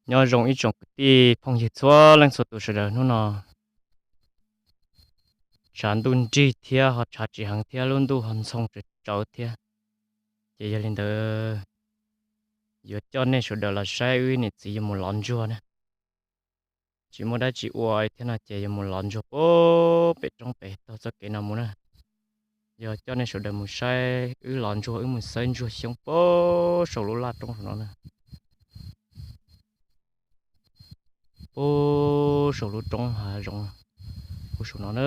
Nyob zoo ib tsoom kwv tij phooj ywg txhua leej txhua tus sawv daws hnub no. Tshav ntuj nrig thiab ho tshav tsis heev thiab lub ntuj ho ntxhoo tsawv tsawv thiab, ces yog li ntawd yuav coj nej sawv daws los saib wb niam txiv yuav mus lov ntsuag na. Tsis muaj dab tsi ua thiab no ces yuav mus lov ntsuag puag pem roob pem taug txoj kev no mus na. Yog coj nej sawv daws mus saib wb lov ntsuag, wb mus xawb ntsuag xyoob puag saum lub laj roob saum no na. Puag saum lub roob hav zoov puag saum no na.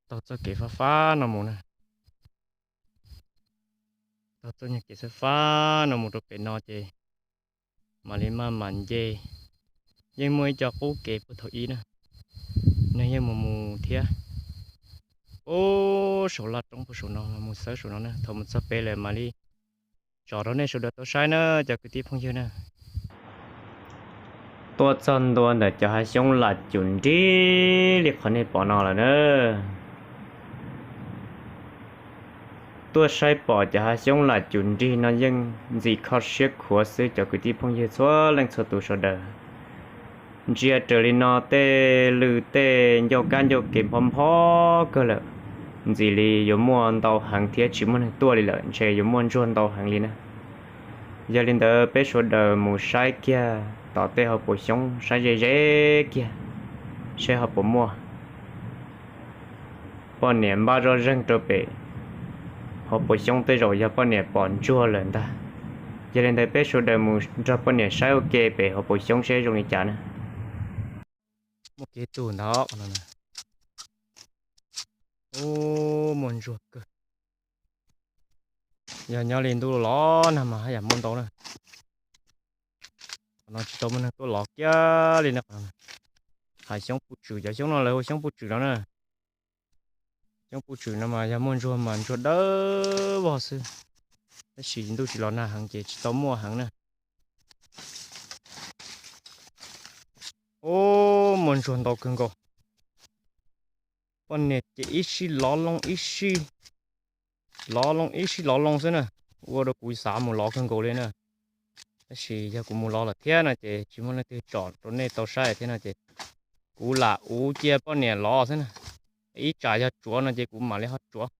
Taug txoj kev fab fab no mus na. Taug txoj nyuag kev fab fab no mus rau pem no ces mam li maj mam nce. Yeej muaj ib co qub kev puag thaum ub na, neeg yeej mus mus thiab. Puag saum laj roob puag saum no los mus xawb saum no na. Thaum mus txog pem lawm mam li tso rau nej sawv daws tau saib na cov kwv tij phooj ywg na. Tuaj txog ntua ntawm cov hav xyoob lam cum nrig li qhov nej pom no lawm na. Tuaj saib pom cov hav xyoob lam cum nrig no yeej ntxim kho siab khuav xwb cov kwv tij phooj ywg txhua leej txhua tus sawv daws. Ntsia raws li no tej lwm tej ncauj kab ncauj kev npho npho kawg lawm, ntxim li yuav muaj ntau heev thiab tsis muaj neeg tuaj li lawm, ntshe yuav muaj ntsuag ntau heev li na. Yog li ntawd peb sawv daws mus saib kiag tom tej hauv paus xyoob, saib ze ze kiag, saib ho puas muaj. Poj niam npaj zoj zeeg rau pem hauv paus xyoob tej zaum yog poj niam pom ntsuag lawm ntag. Yog li ntawd peb sawv daws mus nrog poj niam saib ua ke pem hauv paus xyoob seb zoo li cas na. Muaj kev tug ntag. Ub, muaj ntsuag kawg. Yog nyob li ntuj los nag mas haj yam muaj ntau na. Qhov no tsis tau muaj neeg tuaj lov kiag li na. Hav xyoob puj tswm, cov xyoob no lawv hu xyoob puj tswm no na. Xyoob puj tswm no mas yog muaj ntsuag mas ntsuag dawb vog xwb, tab sis ntuj tsis los nag heev ces tsis tau muaj heev na. Ub, muaj ntsuag ntau kawg nkaus. Poj niam ces ib sij lov loo ib sij, lov loo ib sij lov loo xwb na, ua rau kuv xav mus lov kawg nkaus li na. Tab sis yog kuv mus lov lawm thiab no ces tsis muaj leej twg tsom rau nej tau saib thiab no ces kuv lam uv cia poj niam lov xwb na. Ib tsam yog tsuav no ces kuv mam li ho tsuav.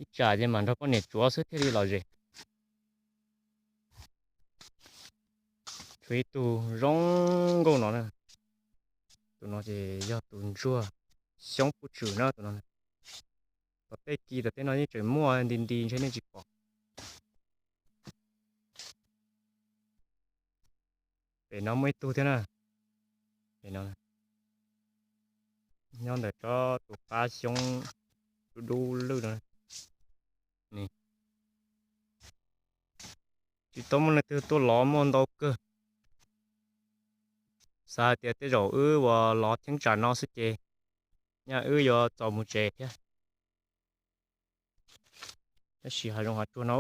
Ib tsam ces mam nrog poj niam tsuav xwb thiaj li lom zem. Tshuav ib tug zoo nkauj no na. Tus no ces yog tus ntsuag xyoob puj tswm na tus no. Tom tej kis tom tej no yeej tseem muaj nti nti ntshe nej tsis pom. Pem no muaj ib tug thiab na. Pem no nyob ntawm tsob tus qab xyoob dub dub lwj no. Tsis tau muaj leej twg tuaj lov, muaj ntau kawg. Xav hais tias tej zaum wb uas lov cheeb tsam no xwb ces nyaj wb yuav txaus mus tsev thiab. Tab sis hav zoov hav tsuag no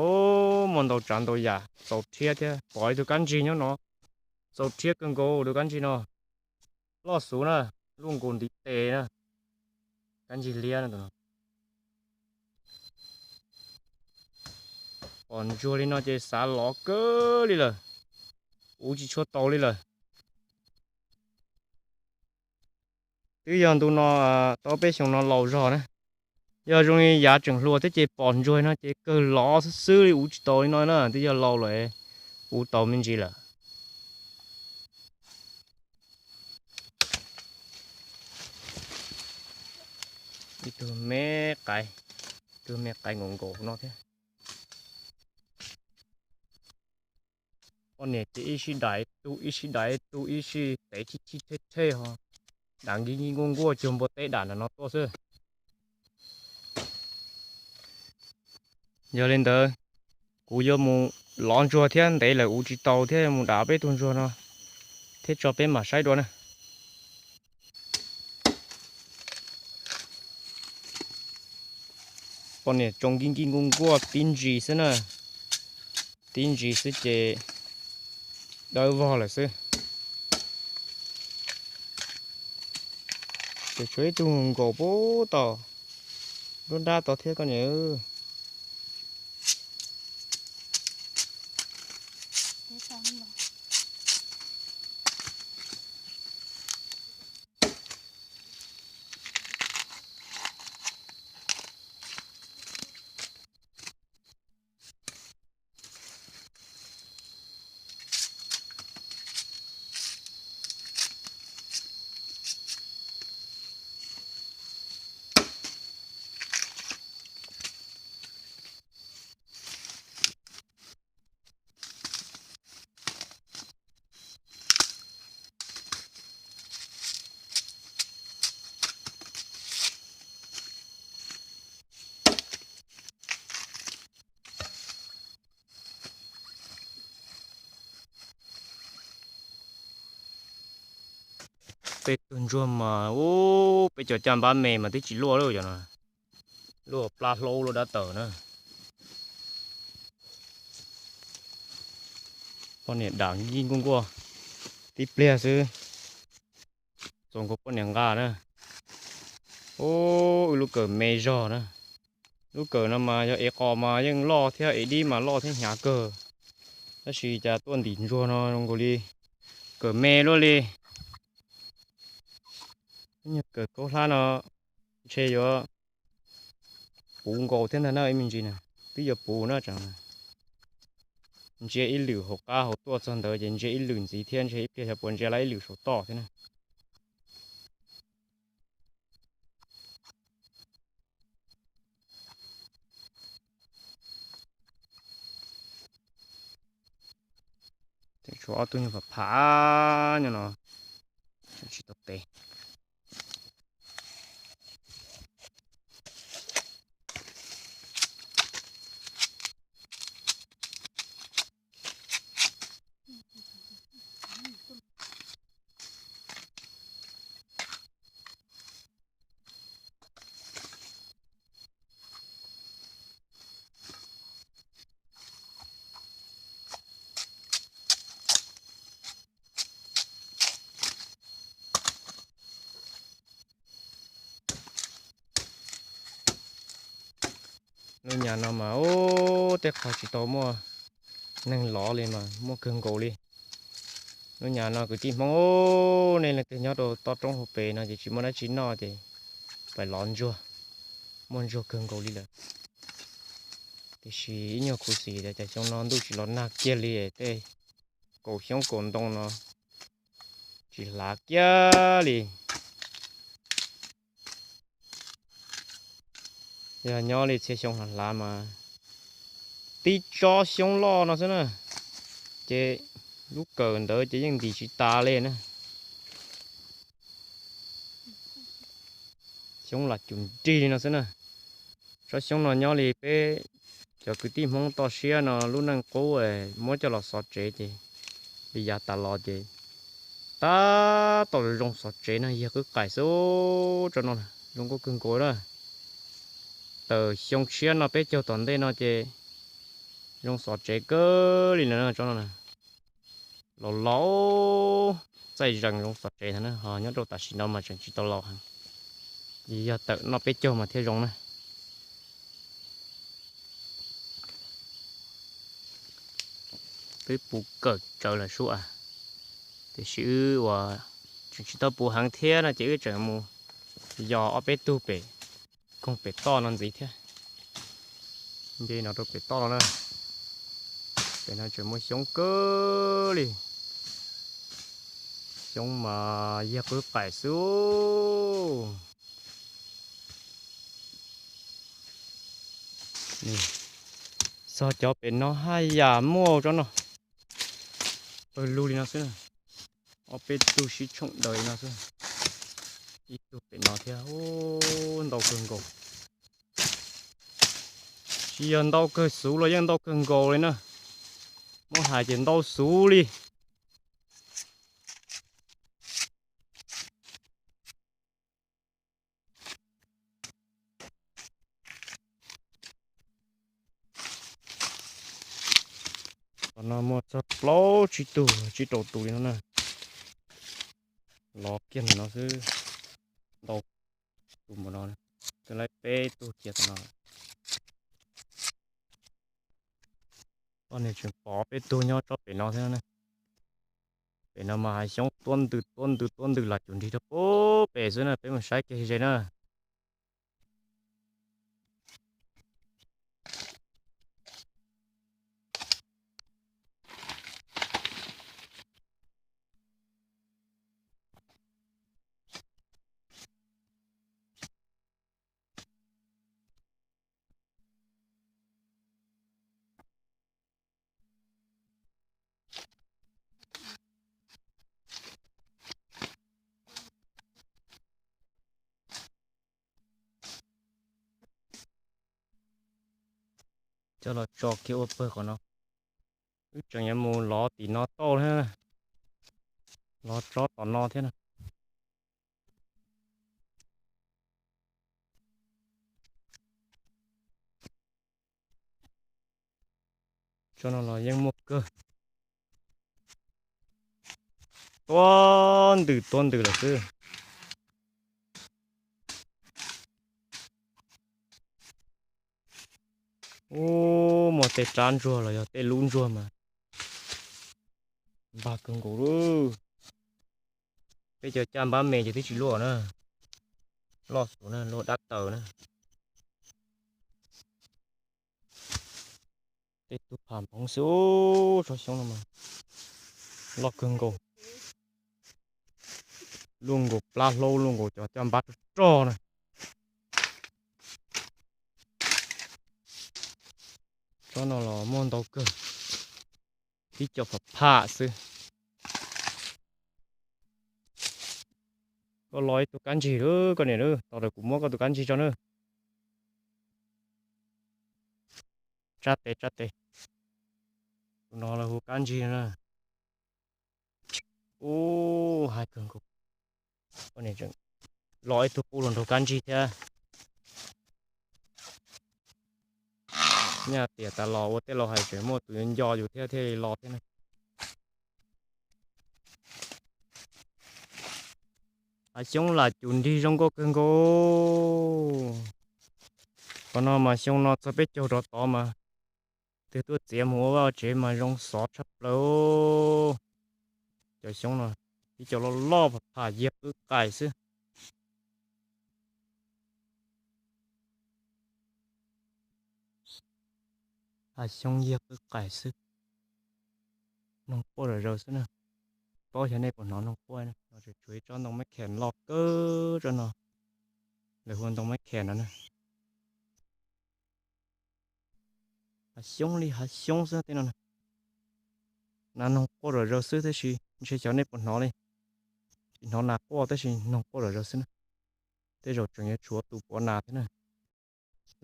muaj ntau tsav ntau yam txaus rhiab thiab. Pom ib tug kab ntsig nyob no, txaus rhiab kawg nkaus tus kab ntsig no. Loj xov na, luaj nkaus ntiv tes na. Kab ntsig liab no. Pom ntsuag li no ces xav lov kawg li lawm, uv tsis tshua tau li lawm. Twb yog ntu no tau peb xyoos no laus zog na. Yog zoo li yav tseem hluas thiab ces pom ntsuag no ces kawg lov xwb xwb li, uv tsis tau li no na. Twb yog laus lawm, uv tau me ntsis lawm. Ib tug me qaib, ib tug me qaib nkaus nkaus no thiab. Poj niam ces ib sij dam ib tug, ib sij dam ib tug, ib sij tev chib chib thej thej ho dam nkig nkig nkuaj nkuaj cuag npua teb dam ntawm no tuaj xwb. Yog li ntawd, kuv yuav mus lov ntsuag thiab, ntev lawm uv tsis tau thiab, yuav mus dam peb tug ntsuag no thiab tso peb mam saib dua na. Poj niam tsoo nkig nkig nkuaj nkuaj tib ntsis xwb na, tib ntsis xwb ces dawb vog lawm xwb. Ces tshuav ib tug nkaus puag tom nruab nrab tod thiab koj niam. Peb tug ntsuag mas ub, peb cov caj npab me mas twb tsis luaj lawm cov no, luaj plab hlaub luaj dab tawm na. Poj niam dam nkij nkuaj nkuaj tib pliag xwb, txaus nkaus poj niam nqa na. Ub, wb lub kawm me zog na. Lub kawm no mas yog ev qos mas yeej loj thiab, ev dib mas loj thiab hnyav kawg. Tab sis cas tuaj ntim ntsuag no zoo nkaus li kawm me luaj li. Nyuag kawm khaub hlab no ntshe yuav puv nkaus thiab ntag na ib me ntsis na. Twb yuav puv na tseem ntsia ib lwm hauv qab hauv tuaj txog ntawd ces ntsia ib lwm ntxiv thiab ntshe ib pliag xyov puas ntsia lawm ib lwm saum toj thiab na. Tseem tshuav ob tug nyuag phav phav nyob no, tsis tau tev. Lub nyam no mas ub, tej qhov tsis tau muaj neeg lov li mas muaj kawg nkaus li. Lub nyam no kwv tij Hmoob, nej leej twg nyob rau toj roob hauv pes no ces tsis muaj dab tsi noj ces pais lov ntsuag, muaj ntsuag kawg nkaus li lawm. Tiam sis ib nyuag khuv xim tias cas xyoo no ntuj tsis los nag kiag li, tej kaum xyoob kaum ntoo no tsis hlav kiag li. Yog nyob li txhia xyoo hlav hlav mas tib tsob xyoob loj no xwb na, ces lub kawm ntawd ces yeej ntim tsis tas li na. Xyoob lam cum nrig li no xwb na. Tsob xyoob no nyob li peb cov kwv tij Hmoob toj siab no lub neej qub muab coj los xov tsev ces li yav tas los ces tab tom zoo xov tsev no, yog qwb qaim xwb tsob no, zoo nkauj kawg nkaus na. Tawm xyoo tshiab no peb caug tom ntej no ces zoo xov tsev kawg li lawm tsob no na. Los laus txaij zees zoo xov tsev ntag na, ho nyob rau tam sim no mas tseem tsis tau laus heev, yog tawm noj peb caug mas thiaj zoo na. Twb puv kawm tsawv lawm sub a, tiam sis wb uas tseem tsis tau puv heev thiab no ces wb tseem mus yos ob peb tug pem koog pem toj no ntxiv thiab. Nce no rau pem toj no na, pem no tseem muaj xyoob kawg li. Xyoob mas yog qwb qaim xwb. Txog cov pem no haj yam muaj tsob no, pawg lug li no xwb. Ob peb tug sib tshoom daws li no xwb. Ib tug pem no thiab, ntau kawg nkaus. Tsis yog ntau kawg xuv los yeej ntau kawg nkaus li na. Muab hais ces ntau xuv li. Tom no muaj txog plaub tsib tug tsib rau tus li no na. Los kiag ntawm no xwb, ntau tus npaum no, twb laib peb tug cia tom no lawm. Koj niam tseem pom peb tug nyob tsob pem no thiab na. Pem no mas hav xyoob tuab ntws tuab ntws tuab ntws los cuv nrig rau pub pem xwb na, peb mus saib kiag ze na. Coj los tso kiag ua pawg qhov no. Wb tseem yuav mus lov tim no tau thiab, lov tsob tom no thiab na. Tsob no los yeej muaj kawg, tuab ntws tuab ntws lawm xwb. Ub, muaj tej rab ntsuag los yog tej lub ntsuag mas npag kawg nkaus li. Peb cov caj npab me ces twb tsis luaj na, loj xwb na, luaj dab taws na. Tej tug pham nphoov xwb, tsob xyoob no mas loj kawg nkaus, luaj nkaus plab hlaub, luaj nkaus cov caj npab rog rog na. Tsob no los muaj ntau kawg, tib co pham pham xwb. Koj lo ib tug kab ntsig lawm koj niam, tos kuv muab koj tus kab ntsig tso na. Tsab tes tsab tes, tus no lawv hu kab ntsig na. Ub, hais kawg nkaus, koj niam tseem lo ib tug qub los nrog kab ntsig thiab. Nyaj tiam tas los ua tej laus hais tseem muaj tus nco yus thiab thiaj li lo thiab na. Hav xyoob lam cum nrig zoo nkauj kawg nkaus. Qhov no mas xyoo no txog peb caug rov tod mas twb tuaj txiav mus ua vaj tsev mas zoo xov tshaj plaws. Cov xyoob no ib co loj loj pham pham yiag qwb qais xwb. Hav xyoob yiag qwb qais xwb. Noog quaj zom zaws xwb na. Paub xyov nej puas hnov noog quaj no, tseem tshuav ib tsob ntoo mab khem loj kawg tsob no, lawv hu ntoo mab khem no na. Hav xyoob li hav xyoob xwb tej no na. Nas noog quaj zom zaws xwb tab sis ntshe xyov nej puas hnov li. Tsis hnov nas quaj tab sis noog quaj zom zaws xwb na. Tej zaum tseem yuav tshuav tus puav nas thiab na.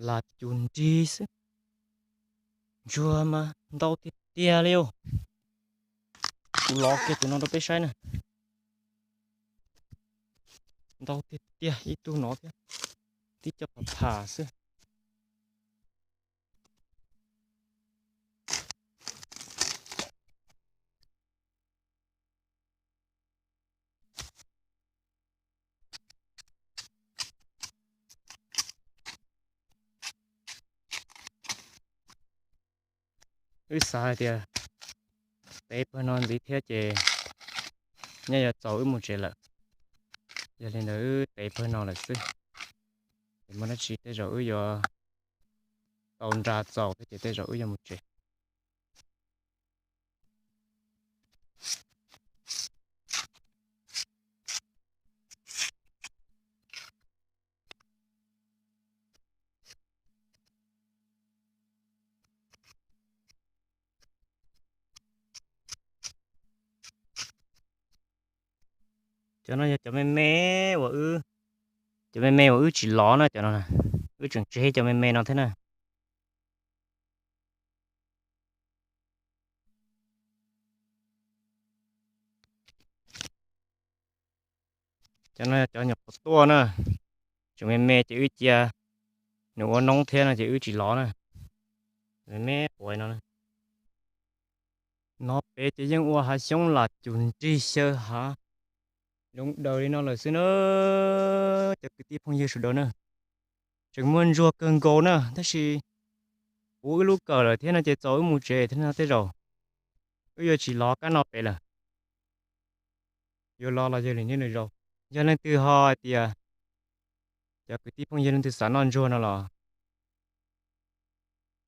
Lam cum nrig xwb. Ntsuag mas ntau tiag tiag li os. Kuv lov kiag tus no rau peb saib na. Ntau tiag tiag ib tug no thiab. Tib co pham pham xwb. Wb xav hais tias tev pawg no ntxiv thiab ces nyaj yuav txaus wb mus tsev lawm. Yog li ntawd wb tev pawg no lawm xwb. Ces muaj dab tsi tej zaum wb yuav tau nra txaus thiab ces tej zaum wb yuav mus tsev. Cov no yog cov me me uas wb, cov me me uas wb tsis lov na cov no. Wb tseem tseg cov me me no thiab na. Cov no yog cov nyuam qhuav tuaj na. Tseem me me ces wb cia nws ua noob thiab no ces wb tsis lov na. Me me quav no. No pem ces yeej ua hav xyoob lam cum nrig xyaw hav loo daws li no lawm xwb na. Cov kwv tij phooj ywg sawv daws na, tseem muaj ntsuag kawg nkaus na tab sis puv wb lub kawm lawm thiab no ces txaus wb mus tsev thiab no tej zaum wb yuav tsis los kab no pem lawm. Yuav los los yog lwm hnub lwm zaus. Yog leej twg ho hais tias cov kwv tij phooj ywg leej twg xav noj ntsuag no los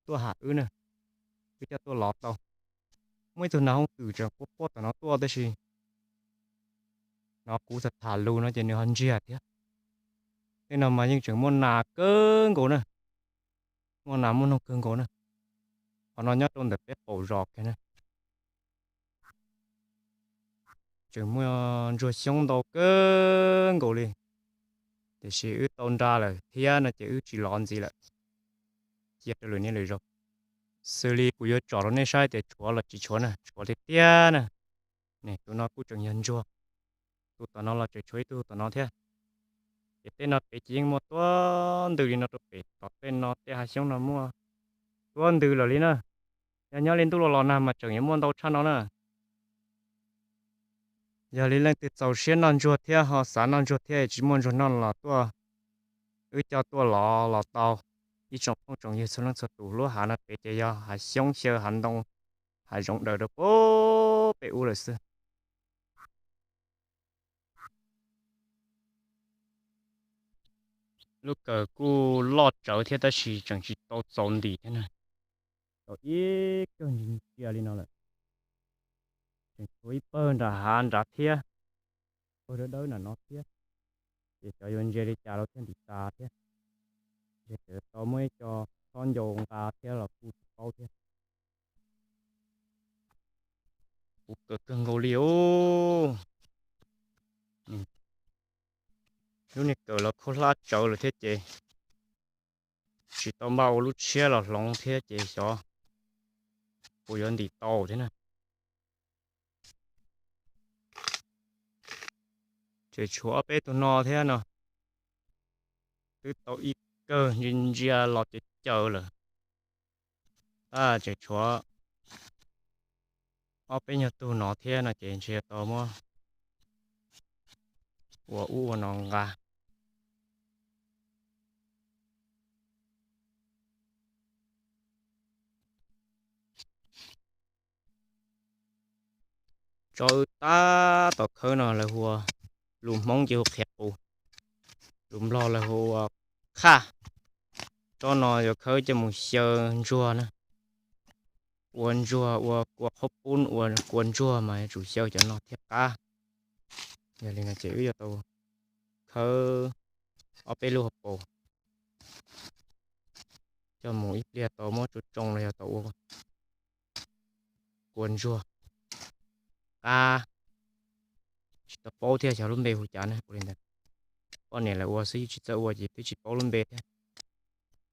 tuaj ham wb na, wb coj tuaj lov tau. Muaj ib tug nas hooj twm tseem quaj quaj tom no tuaj tab sis no kuv tham tham lus no ces nws ho ntsiag thiab. Tej no mas yeej tseem muaj nas kawg nkaus na, muaj nas muaj noog kawg nkaus na. Qhov no nyob rau ntawm peb qaum zos kiag na. Tseem muaj ntsuag xyoob ntau kawg nkaus li, tiam sis wb tau nra lawm thiab no ces wb tsis lov ntxiv lawm. Cia rau lwm niaj lwm zaus, xws li kuv yuav tsom rau nej saib tias tshuav los tsis tshuav na, tshuav tiag tiag na. Tus no kuj tseem yog ntsuag, tus tom no los tseem tshuav ib tug tom no thiab. Ces tej no pem ces yeej muaj tuab ntws li no rau pem tom tej no tej hav xyoob no muaj tuab ntws lawm li na. Yog nyob li ntuj los los nag mas tseem yuav muaj ntau tshaj no na. Yog li leej twg txaus siab noj ntsuag thiab ho xav noj ntsuag thiab tsis muaj ntsuag noj los tuaj, wb coj tuaj lov los tau. Ib tsoom phooj tsoom ywg txhua leej txhua tus, lub hav no pem ces yog hav xyoob xyaw hav ntoo hav zoov daws rau pem ub lawm xwb. Lub kawm kuj loj tsawv thiab tab sis tseem tsis tau txaus ntim thiab na. Tau ib kawg ntsia li no lawm, tseem tshuav ib pawg nram hav nrad thiab, pawg dawb dawb nram no thiab. Ces xyov yuav ntsia li cas los thiaj ntim tas thiab. Ntshe tseem tau muab ib co txhob ncau nqa thiab los kuj tsis paub thiab. Kuv kawm kawg nkaus li os. Lub niag kawm los khaub hlab tsawv lawm thiab ces tsis tau npaj ua lub tshiab los hloov thiab ces xyov puas yuav ntim tau thiab na. Ces tshuav ob peb tug no thiab no, twb tau ib kawg ntsia ntsia los ces caws lawm. Tab tseem tshuav ob peb nyuag tug no thiab no ces ntshe yuav tau muab ua ub ua no nqa. Tsob wb tab tom khawb no lawv hu ua, lus Hmoob ces hu qhiav qus, lus Nplog lawv hu ua qhaj. Tsob no yuav khawb coj mus xyaw ntsuag na, ua ntsuag ua kua qhaub poob ua kua ntsuag mas yuav tsum xyaw cov no thiaj qab. Yog li no ces wb yuav tau khawb ob peb lub hauv paus coj mus ib pliag tau muab tsoo tsoo los yog tau ua kua ntsuag qab. Tsis tau paub thiab xyov lub npe hu cas ne, ua li ntawd. Poj niam lawv ua xwb yeej tsis txawj ua ces twb tsis paub lub npe thiab.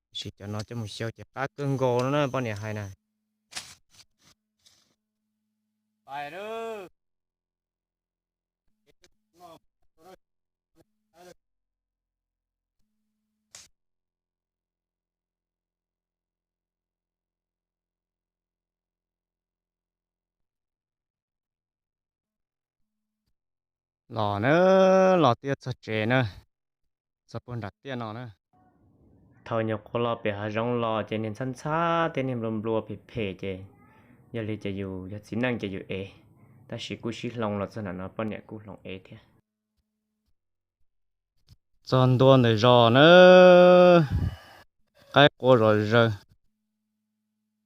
Tiam sis cov no coj mus xyaw ces qab kawg nkaus no na poj niam hais na. Los na, los twb txog tsev na, txog puag nram tiaj no na. Thaum nyuam qhuav los pem hav zoov los ces niag ntxhab ntxhab thiab niag nplua nplua phem phem ces yog li ces yus yog txiv neej ces yus ev, tab sis kuj sib hloov los txog nram no poj niam kuj hloov ev thiab. Txog ntua ntawm zos na, qaib qua zom zaws,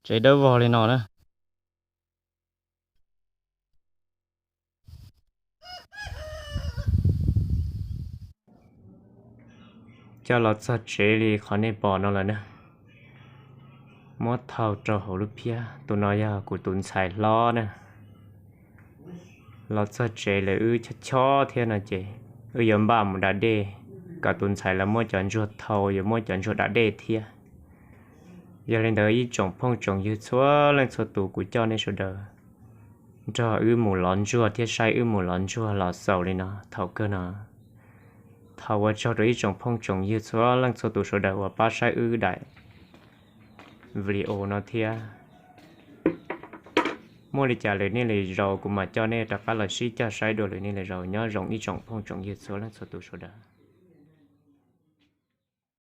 tsev dawb vog li no na. Coj los txog tsev li qhov nej pom no lawm na. Muab thau rau hauv lub phiab, tus no yog kuv tus ntxhais hlob na. Los txog tsev lawm wb chob chob thiab no ces wb yuav npaj mus da dej, kom tus ntxhais los muab cov ntsuag thau, yuav muab cov ntsuag da dej thiab. Yog li ntawd ib tsoom phooj tsoom ywg txhua leej txhua tus, kuv coj nej sawv daws nrog wb mus lov ntsuag thiab saib wb mus lov ntsuag los xaus li no thaum kawg no. Thov ua tsaug rau ib tsoom phooj tsoom ywg txhua leej txhua tus sawv daws uas pab saib wb daim video no thiab. Muaj li cas lwm niaj lwm zaus kuv mam coj nej rov qab los sib cog saib dua lwm niaj lwm zaus. Nyob zoo ib tsoom phooj tsoom ywg txhua leej txhua tus sawv daws.